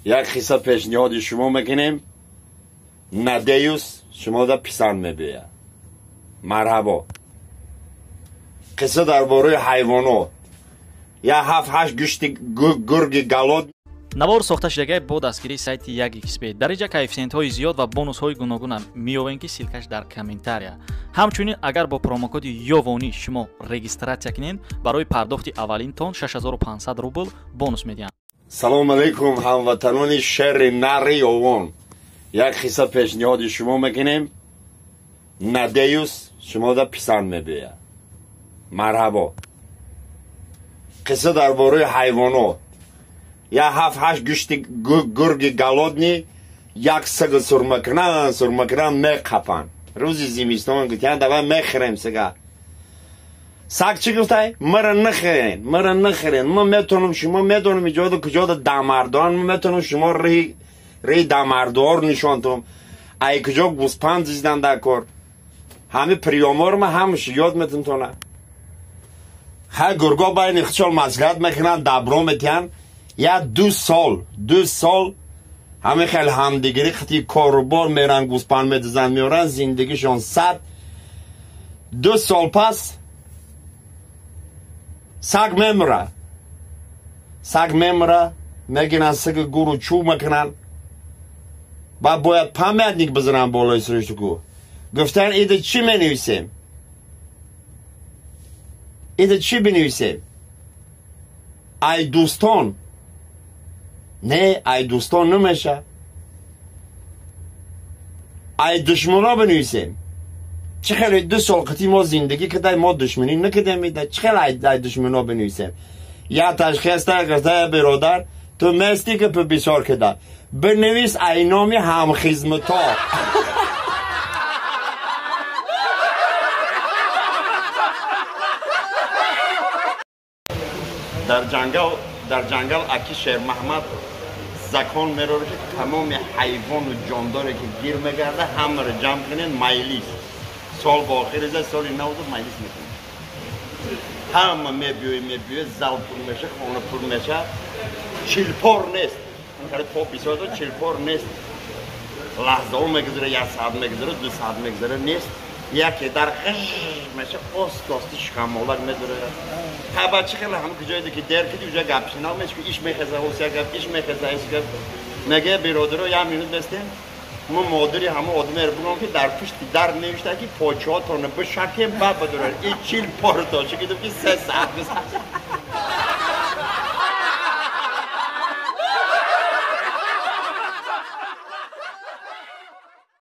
Як қисса пешниҳоди шумо мекунем. Надеюсь, шумо да писанд мебиёяд. Марҳабо. Қисса дар бораи ҳайвонот. Як 7-8 гӯшти гурги галод. Навор сохта шудагай бо дастгирии сайти 1xb. Дар инҷа коэффисиентҳои зиёд ва бонусҳои гуногуна меёвем, ки ссылка ш дар комментария. Ҳамчунин агар бо промокоди Ёвонӣ шумо регистрация кунед, барои пардохти аввалинтон 6500 рубл бонус медиҳанд. Салом алейкум, ҳамватанони шери нари Ёвон. Як қисса пешниҳоди шумо мекунем. Надеюсь, шумо да писанд мебиёяд. Марҳабо. Қисса дар бораи ҳайвонот. Як 7-8 гӯшти гурги голодный як саг сурмакунан, сурмакунан меқапанд. Рӯзи зимистон гуфтян, давай мехӯрем сага. Саг чӣ гуфтай? Мара нахӯрен, мара нахӯрен. Ма метавонам, шумо медонам иҷода куҷода дамардоран, ма метавонам шумо рӯи дамардор нишон тум. Ай куҷо гӯспанд зиздан дар кор. Ҳами приём оро ма ҳамаш ёд метам тона. Ҳар гурго байни худшон маслиҳат мекунанд, дабро метиҳанд. Як 2 сол ҳамин хел ҳамдигарӣ қити корубор меран, гӯспанд медизанд, меоранд, зиндагишон сад. 2 сол пас саг мемура. Саг мемура, мегиранд саги гуру чӯб мекунанд. Баъд бояд памятник бизананд болои сариши гур. Гуфтан, ида чӣ менависем? Ида чӣ бинависем? Ай дӯстон. Не, ай дӯстон намеша. Ай душмано бинависем. Чӣ хеле 2 сол қити мо зиндагӣ кардай, мо душманӣ накардем ида. Чӣ хеле ай душмано бинависем? Як ташхиста гуфта, биродар, ту мести ки бисёр кида. Бинавис ай номи ҳамхизмато. Дар ҷангал аки Шермаҳмад закон мерора, ки тамоми ҳайвону ҷондоре ки гир мегарда, ҳамаро ҷамъ кунед, майлис. Сол ба охир реза, соли навду майлис мекунед. Ҳама мебиёй, мебиёй, зал пур меша, хона пур меша. Чилпор нест. Хеле по бисёр дор, чилпор нест. Лаҳзаҳо мегузара, як саат мегузара, 2 саат мегузара, нест. Яке дар ғж меша, ост-ости шикамолак медурад. Хаба чӣ хеле ҳама куҷое ки дер киди, уҷа гапшинав меш, ки иш мехеза, ҳос як гап, иш мехеза, иш гап. Меге, биродаро, як минут бестем. Мо модари ҳама одамеро бугам, ки дар пушти дар навишта, ки почаҳотонро бишакем, баъд бидурад. И 40 пор то чӣ кидум, ки 3 саат гузашт.